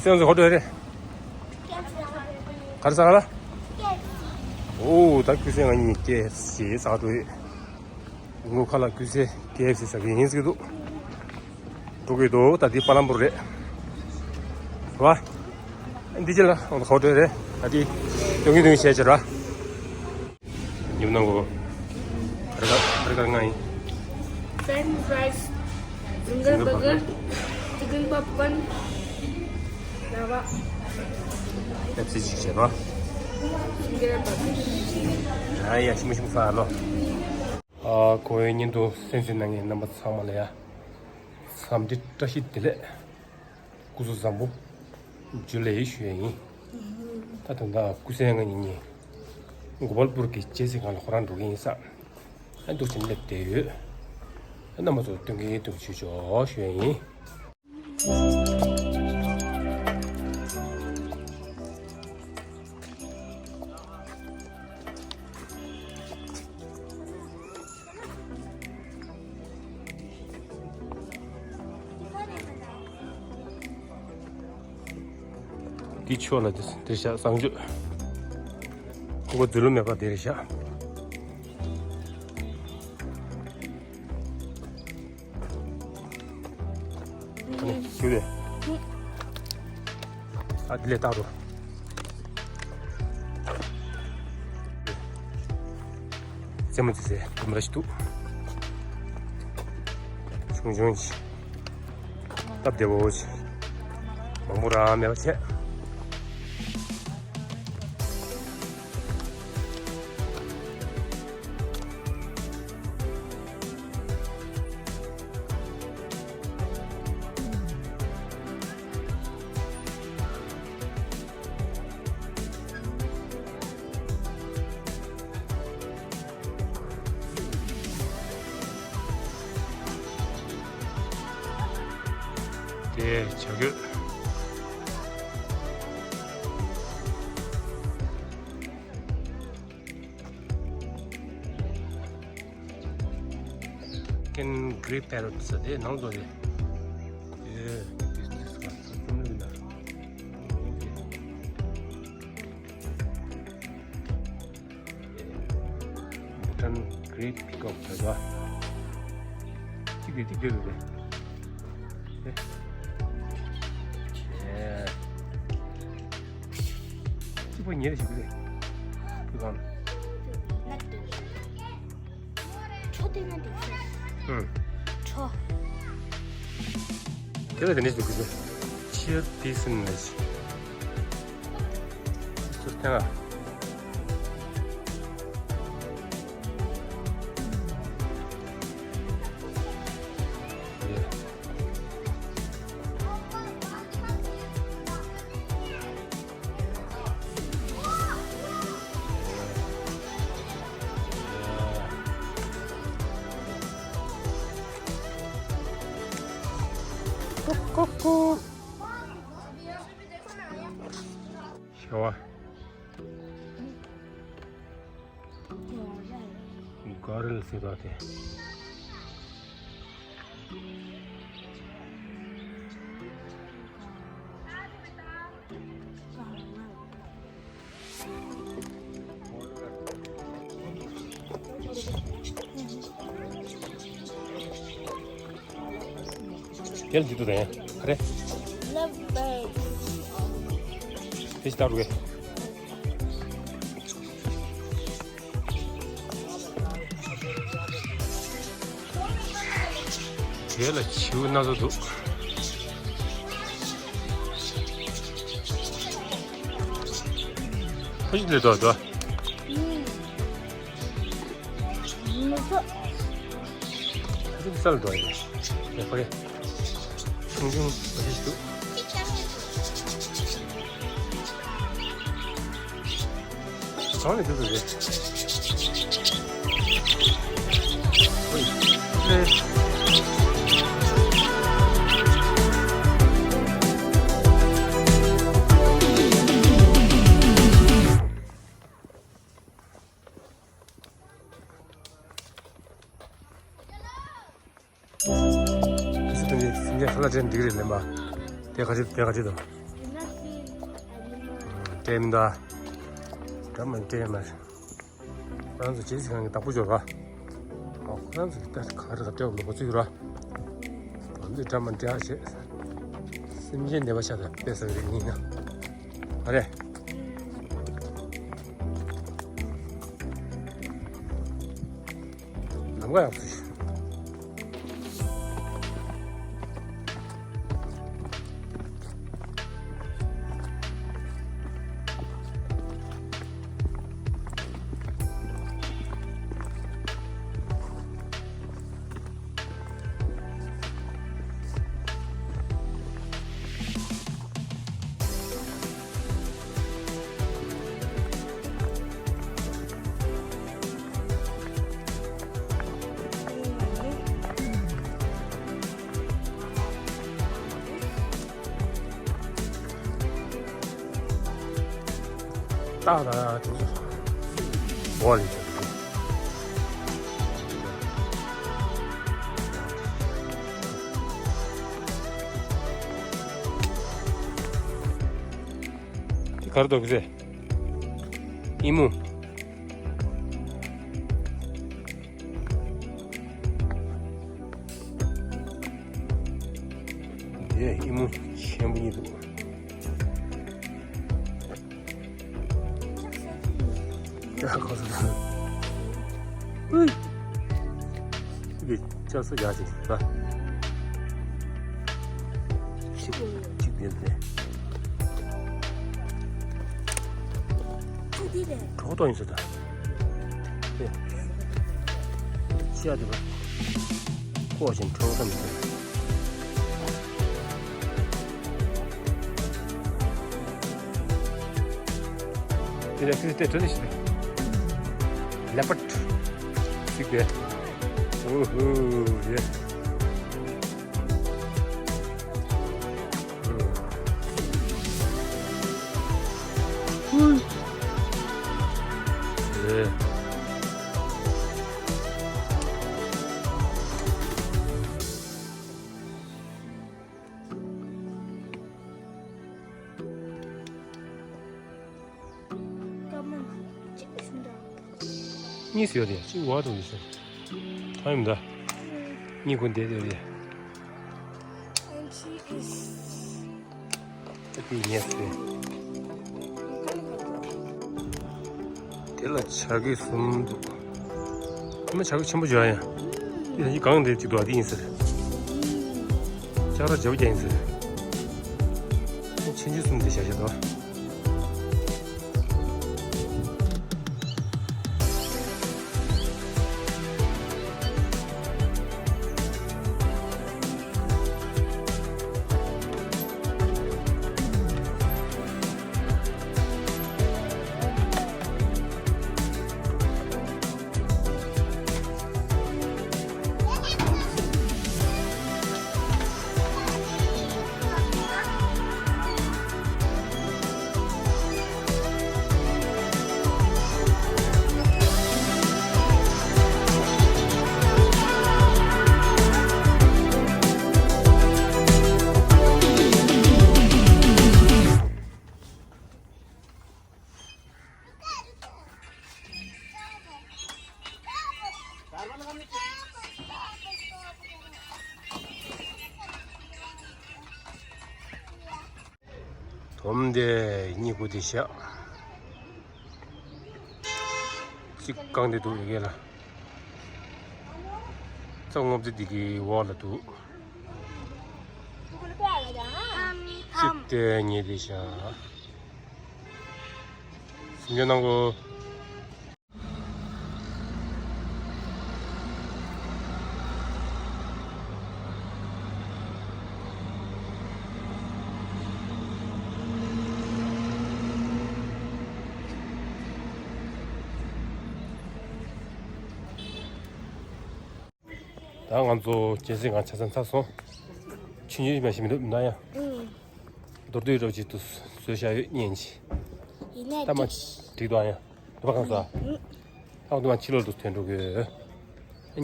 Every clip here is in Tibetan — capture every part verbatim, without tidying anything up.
སེམས་སུ་ཧོ་ཏོ་རེད། ག་རེ་ཟ་ག་ལ། ཨོ་ད་ཁུ་སེ་ང་གཉིས་ཀེ་ཨེཕ་སི་ཟ་འགྲོ་ཡོད། ངོ་ཁ་ལ་ཁུ་སེ་ཀེ་ཨེཕ་སི་ཟ་གི་ཡིན་ཟེར་གི་འདུག་འགྲོ་གི་འདུག་ད་འདི་པ་ལམ་པུར་རེད། ར། འདི་ཅི་ལ་ཧོ་ཏོ་རེད། ད་འདི་སྟོན་གི་སྟོན་གི་བྱས་ཅི་ར། ཉིམ་ནང་གོ། ག་རེ་ག་ག་རེ་ག་རེ་ང་ཡིན། French fries, finger burger, chicken popcorn, lava. ཨེ་ཕི་སི་ཅིག་བྱས་རོ། Finger burger. ཨ་ཡ་ཤི་མ་ཤི་མ་ཧ་ལོ། ཨ་ཁོའི་ཉིན་དུ་སེམས་སེམས་ནང་ངའི་རྣམ་པ་ཚང་མ་ལ་ཡ། འཚམས་འདྲི་བཀྲ་ཤིས་བདེ་ལེགས། སྐུ་གཟུགས་བཟང་པོ། ཇུ་ལེ་ཞུ་ཡ་ཡིན། ད་དུང་ད་སྐུ་སེང་ང་གཉིས་གཉིས། གོ་པལ་པུར་གྱི་རྗེས་སུ་གང་ལ་ཁོ་རང་འགྲོ་གི་ཡིན་ས། ཨ་འདུག་ཅིང་སླེབས་བསྡད་ཡོད། རྣམ་པ་ཚོ་སྟོན་གི་སྟོན་ཆུ་ཆོག་ཞུ་ཡ་ཡིན། འདི་ཆོག་ལ་འདི་འདིར་བཞག་བཟང་སྤྱོད། ཁོ་ཁོ་འཛུལ་ལུགས་མེད་པ་འདིར་བཞག་ཨ་ནི་ཞུ་བས། ཨ་དེ་ལས་བཏགས་རོ། རྩེད་མོ་རྩེ་སའི་དུམ་ར་ཞིག་འདུག་ཆུང་ཆུང་ཞིག་སྟབས་བདེ་བོ་ཞིག་མང་པོ་རང་མེད་པ་བྱས། དེ་བྱ་རྒོད། ཀེན་གྷི་རི་པེ་རོ་ཊི་ཟེར་དེ་ནང་དུ་རེད། ཨེ། བྷུ་ཊན་གྷི་རེ་ཊི་པི་ཀོག་རེད་པ། གཅིག་རེད་གཅིག་རེད་རེད། ཨེ། ཨེ། གཅིག་པོ་ཉེ་རེ་ཞིག་རེད། པི་ཀོག་ན། ཁྲོ་དེ་ན་འདུག་ཟེར། ཨུམ། ཁྲོ། དེ་ལ་དེ་ནས་འདུག་ཟེར། ཕྱིར་དེ་སིན་ལས། ཚུར་བསྟན་ལ། ཀུ་ཀུ་ཀུ། ཤ་བ། གོ་རིལ་ཟེར་བ་དེ། དེ་ལ་འདི་འདུག་དང་ཡ། ག་རེ། Love bird. དེ་ཞིག་ལྟ་རུ་གས། དེ་ལ་བྱིའུ་སྣ་ཚོགས་འདུག་ཕ་ཤི་ལས་དོ་དོ། མི་ཚོ། ཕ་ཤི་ས་ལ་འགྲོ་ཡིན། ཡ་ཕ་གི། ཆུང་ཆུང་ཕ་ཤི་ཞིག་འདུག་གང་ནས་འདུག་ཟེར་རེད། ཨོའི། ཨེ། ཁ་ཤས་དང་ནི་སེམས་ཅན་ཁ་ལག་ཅན་འགྲིག་རེད་ལེན་པ། དེ་ག་ཅི་དེ་ག་ཅི་དང་། སྤྲད་མི་འདུག་ཨ། འདྲ་མ་སྤྲད་མ་རེད། ཁོ་རང་ཚོ་རྗེས་སུ་གང་གི་བདག་པོ་འབྱོར་བ། ཨོ་ཁོ་རང་ཚོ་གི་ལྟ་ག་རེ་ག་སྤྲད་པ་ལོ་གོ་ཚོད་ར། ང་ཚོས་འདྲ་མ་འདྲ་བྱེད། སེམས་ཅན་བདེ་བ་ཤ་སྟག་དཔེ་ཟ་གི་རེད་ཡིན་ན། ཨ་རེ། ལམ་ཁ་ཡག་པོ་ཞིག་ཏག་ཏག་ཏག་ཏག་འོག་ལ་ཡོད། འདི་གར་འདུག་ཟེ། ཨི་མུ། ཡེ་ཨི་མུ་ཆེན་པོ་གཉིས་འདུག་ཡ་ཁོ་སོ་སོ། ཨུའི། འདི་ལྕགས་སོ་རྒྱག་ཅིག་ལ། ཅིག་ཅིག་ཡོད་པས། ཅི་འདི་རེད། གྲོགས་ཏོ་ཡིན་ཟེར་ད། ཨེ། ཅི་ཡ་དེ་བ། ཀོ་ཞིང་གྲོགས་ཏོ་མི་ཟེར། དེ་ལ་ཁྱི་སྟེ་ཁྲོ་ནི་ཞིག་རེད། ལེ་པར་ཌི། ཅིག་དེ། ཨོ་ཧོ་ཡེ། གཉིས་ཡོད་རེད། གཅིག་བ་དང་ཡོད་ས་རེད། ཐང་ཡོད་མ་རེད། གཉིས་ཀུན་བསྡད་ཡོད་རེད། ཨ་ཏི་ཉེས་སེ། དེ་ལ་བྱ་རྒོད་གསུམ་འདུག་ཁོ་མོ་བྱ་རྒོད་ཆེན་པོ་བྱོས་ཡ། དེ་ཡི་གང་དེ་གཅིག་འདུག་ཨ་ཏི་ཡིན་ཟེར། ལྕགས་ར་བརྗེ་པོ་རྒྱག་ཡིན་ཟེར། ཆེན་ཆུང་གསུམ་དེ་བྱ་བྱ་དོ། དོམ་དེ་གཉིས་པོ་དེ་བཞག་གཅིག་རྐང་དེ་འདུག་ཡ་གི་ལ། རྩྭ་སྔོ་པོ་དེ་འདི་གི་འོག་ལ་འདུག་གཅིག་དེ་གཉིས་དེ་བཞག་སེམས་ཁྱོད་གནང་གོ། ད་ང་ཚོ་སྤྱན་གཟིགས་སྒང་ཆ་ཚང་ཚར་སོང་། ཆུང་ཆུང་ཞིག་མ་ཞིག་མི་འདུག་མི་འདུག་ཡ། ཨུ། མདོར་བསྡུས་རོབ་ཅིག་ཏུ་བཟོས་བཞག་ཡོད་ཉན་ཅི། ཡིན་ནའི་ད་མ་འགྲིག་འགྲིག་འདུག་ཡ། ད་པ་གང་ཟ། ཨུ། ཨ་འདུག་མ་ཕྱི་ལོགས་དུ་ཐོན་འགྲོ་གི་ཡོད།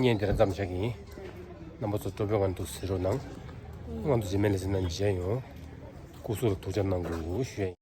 ཉན་དེ་ར་མཚམས་བཞག་གི་ཡིན། རྣམ་པ་ཚོ་སྤྲོ་པོའི་ངང་དུ་གཟིགས་རོགས་གནང་། ང་ཚོ་རྗེས་མའི་ལེ་ཚན་ནང་མཇལ་ཡོང་། སྐུ་གཟུགས་ལ་ཐུགས་ཅག་གནང་དགོས་ཞུ་ཡ་ཡིན།